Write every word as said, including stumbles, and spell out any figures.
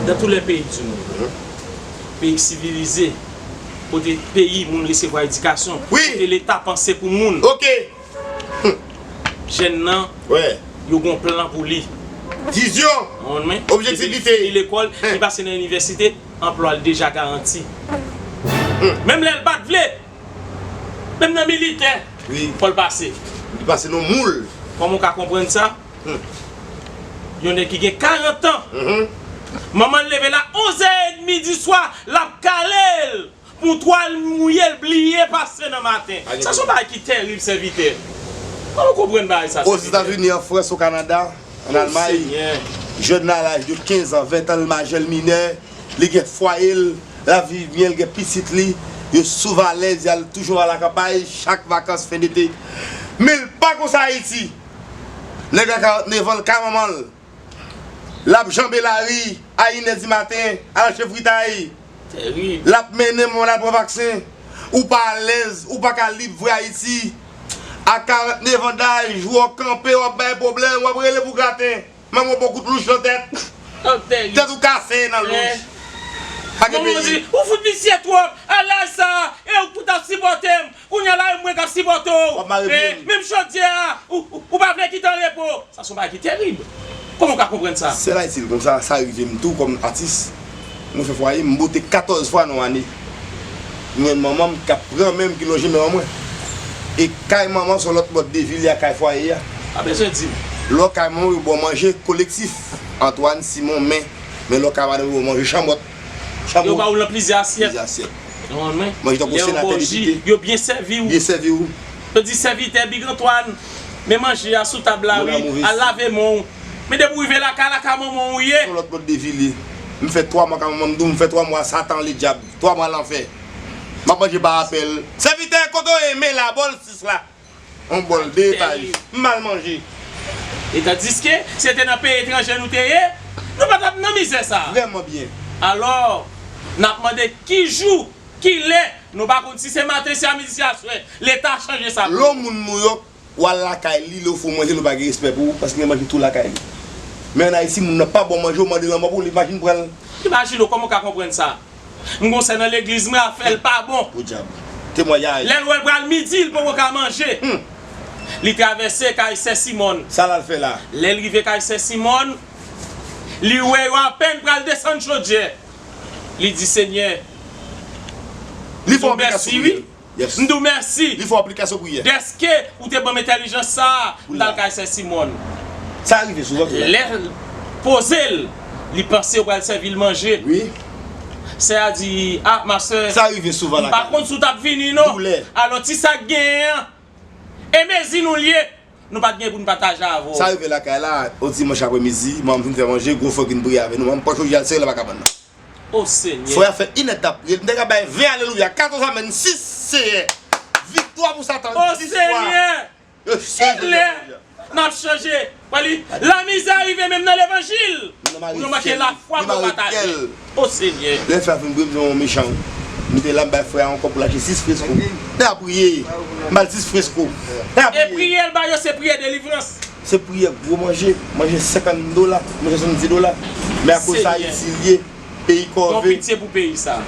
Dans tous les pays du monde, peyi k sivilize, kote peyi moun resevwa edikasyon, kote Leta panse pou moun, jèn nan, yo gon plan pou li. Vizyon, objektivite. Li fini lekòl, li pase nan inivèsite, anplwa l deja garanti. Menm lè l pa t vle, menm nan militè, fò l pase. Li pase nan moul. Kòman w ka konprann sa? Yon nèg ki gen karant an, manman l leve l a onz è edmi di swa, l ap kale l pou twal mouye l bliye pase nan maten. Sa se yon bagay ki tèrib, sèvitè. Kòman w konprann bagay sa, sèvitè? Ozetazini, an Frans, o Kanada, an Almay, jèn nan a laj de kenz an, ven an, l majè, l minè, li gen fwaye l, l ap viv byen, l gen pitit li, yo souvan alèz, y al toujou al akanpay, chak vakans, fen dete. Men l pa konsa Ayiti. Nèg la karant nèf an, l kay manman l. L ap janbe lari a inè di maten, al achte fritay. L ap mennen moun al pran vaksen. Ou pa alèz, ou pa ka lib vre Ayiti. A karant nèf an daj, ou kanpe, w ap bay pwoblèm, w ap rele pou graten. Manman w pran kout louch nan tèt. Tèt ou kase nan louch. Pa gen peyi. Ou fout visye twòp. A laj sa a, e ou k pou t ap sipòte m. Kounye a la, e mwen k ap sipòte w. W ap mare pye m. Menm chodyè a, ou, ou, ou pa vle kite an repo. Sa se yon bagay ki tèrib. Kòman w ka konprann sa? Sèl Ayiti l konsa, sa rive m tou kòm atis. Mwen fè fwaye, m bote katòz fwa nan yon ane. M jwenn manman m k ap pran men m, ki lonje men an mwen. E kay manman se yon lòt mòd de vi li a kay fwaye a. Pa bezwen di m. Lè w kay manman w, yo ba w manje kolektif. Antwàn, Simon, men. Men lè w kay madanm w, yo ba w manje chanmòt. Yo ba w nan plizyè asyèt. Plizyè asyèt. Manje tankou senatè depite. Yo byen sèvi w. Byen sèvi w. Yo di sèvitè Big Antoine, men manje a sou tab la wi, al lave men w. Men depi w rive lakay la, ka manman w ou ye. Se yon lòt mòd de vi li. M fè twa mwa ka manman m di w, m fè twa mwa Satan ledyab, twa mwa lanfè. M ap manje pa apèl. Sèvitè, kote w ye? Men la, bòl sis la. Yon bòl de etaj. M mal manje. E tandiske, si se te nan peyi etranje nou te ye, nou pa t ap nan mizè sa a. Vrèman byen. Alò, n ap mande ki jou, ki lè, nou pa konn si se maten, si a midi, si a swè. Leta chanje sa pou nou. Lè yon moun Nouyòk, w al lakay li, lè w fè w manje, li pa gen respè pou ou, paske gen manje tou lakay li. Men ann Ayiti, moun nan pa ba w manje, w mande lanmò pou li, imajine pran l. Imajine w, kòman w ka konprann sa? M gon sè nan legliz mwen, afè l pa bon. Podyab. Temwayaj. Lè l wè l pral midi, l poko ka manje. Li travèse kay sè Simòn. Sa l al fè la? Lè l rive kay sè Simòn, li wè yo apèn pral desann chodyè. Li di, Senyè, m di w mèsi wi. M di w mèsi. Li fè aplikasyon priyè. Dèske ou te ban m entèlijans sa a, m t al kay sè Simòn. Sa rive souvan tou la. Lè l poze l, li panse yo pral sèvi l manje. Wi. Sè a di, a, ma sè, sa rive souvan lakay. M pa konn si w t ap vini non. Doulè. Alò, ti sa k genyen an, e mezi nou l ye. Nou pa t gen pou n pataje avè w. Sa rive lakay la, yon dimanch aprèmidi, manman m fin fè manje, gwo frè k vin priye avè nou. Manman m pran chodyè al sere nan vagabòn nan. O Senyè. Frè a fè inèdtan ap priye, m te ka bay ven alelouya, katòz amèn, sis Seyè. Viktwa pou Satan, dis fwa. O Senyè! Kilè n ap chanje? Wè li, lamizè rive menm nan levanjil. Pou nou manke lafwa pou pataje. O Senyè. Lè frè a fin priye, m di yon mechan. M te la, m bay frè a yon kòb pou l achte sis fresko. Nèg la priye. M ba l sis fresko. Nèg la priye. E priyè l ba yo se priyè delivrans. Se priyè gwo manje. Manje senkant dola, manje swasanndis dola. Men akoz sa Ayiti l ye, peyi kòve. Gon pitye pou peyi sa.